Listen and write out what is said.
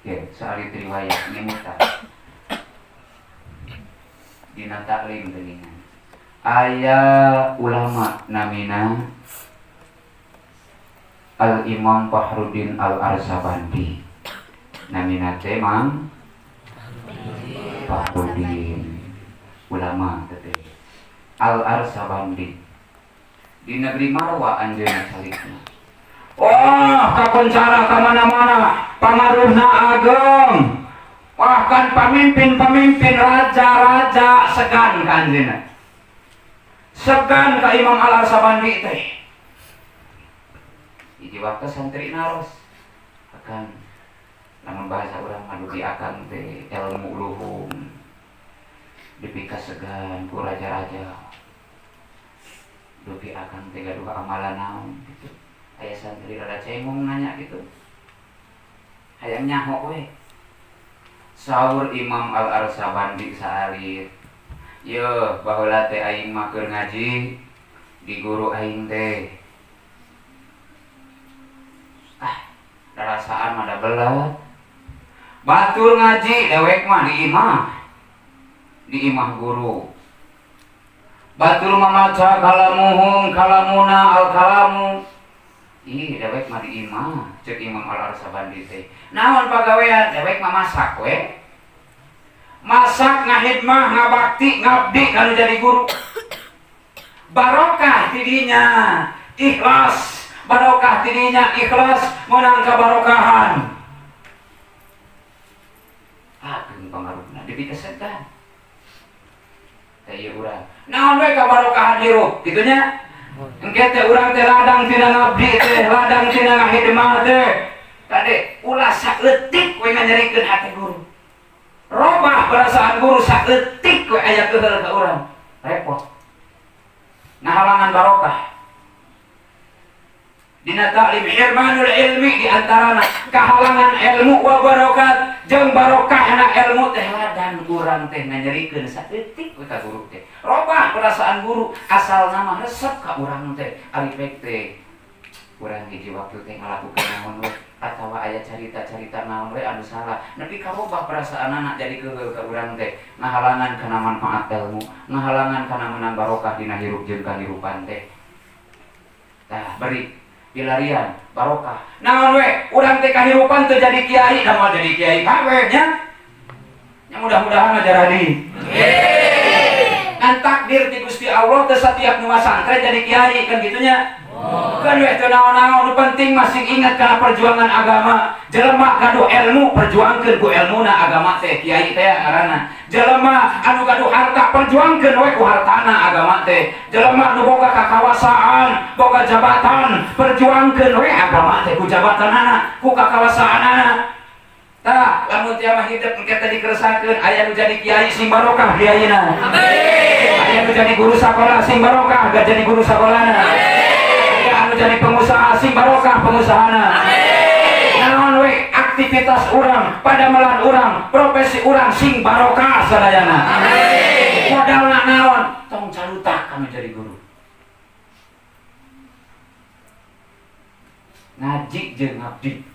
Ya, soal itu riwayat ngemutan. Dina taklim geuningan. Aya ulama namina Al Imam Fakhruddin Al Arsabandi. Namina teh Mang Fakhruddin, ulama teh Al Arsabandi di negeri Marwa anjeunna salikna. Wah, kakoncara kemana-mana, pangaruhna ageng. Bahkan pemimpin-pemimpin, raja-raja segan ka anjeunna. Segan ka Imam Al Arsabandi teh. Hiji waktu santri naros akan, lamun bahasa urang mah, dugi akang teh ilmu luhung dipikasegan ku raja-raja, dugi akang teh gaduh amalan naon gitu. Aya santri rada cengong nanya gitu, hayang nyaho we. Saur Imam Al Arsabandi saalit, "Ye, baheula teh aing mah keur ngaji di guru aing teh, ah, rasaan mah da belet batur ngaji. Dewek mah di imah, di imah guru, batur mamaca kalamuhum kalamuna al kalamu. Ih, dewek mah di imah." Cek Imam Al Arsabandi teh, "Naon pagawean?" "Dewek mah masak we, masak, ngahidmah, ngabakti, ngabdi kalau jadi guru. Barokah tidinya, ikhlas, barokah tidinya, ikhlas, menang kabarokahan." Ageng pangaruhna, dipikasegan. Teh ieu urang naon we kabarokahan hirup kitu nya. Engke teh urang teh ladang tina ngabdi teh, ladang tina ngahidmah teh. Kade, ulah saeutik we nganyerikeun hati guru. Robah perasaan guru saeutik we aya keheul ka urang. Repot. Ngahalangan barokah. Dina taklim, hirmanul ilmi di antarana kahalangan ilmu wa barokat jeung barokahna ilmu teh ladang urang teh nganyerikeun saeutik we ka guru teh. Robah perasaan guru, asal nama resep ka urang teh. Ari pek teh urang hiji waktu teh ngalakukeun naon we atawa aya carita-carita naon we anu salah nepi ka robah perasaan anak jadi keheul ka urang teh, ngahalangan kana manfaat ilmu, ngahalangan kana menang barokah dina hirup jeung kahirupan teh. Tah, beri pilarian barokah naon we urang teh kahirupan teu jadi kiai da moal jadi kiai kabeh nya nya, mudah-mudahan mah jaradi. Ngan takdir ti Gusti Allah teu satiap nu masantren jadi kiai kan gitu nya. Kan we teu naon-naon, nu penting masih ingat kana perjuangan agama. Jelema gaduh ilmu, perjuangkeun ku ilmuna agama teh, kiai teh ngaranna. Jelema anu gaduh harta, perjuangkeun we ku hartana agama teh. Jelema anu boga kakawasaan, boga jabatan, perjuangkeun we agama teh ku jabatanana, ku kakawasaanana. Tah, lamun tiap mah hidup engke teh dikeresakeun, aya nu jadi kiai, sing barokah kiaina. Amin. Aya nu jadi guru sakola, sing barokah gak jadi guru sakolana. Amin. Aya anu jadi pengusaha, sing barokah pengusahana. Amin. Naon we aktivitas urang, padamelan urang, profesi urang, sing barokah sadayana. Amin. Modalna naon? Tong carutak kanu jadi guru. Ngaji jeung ngabdi.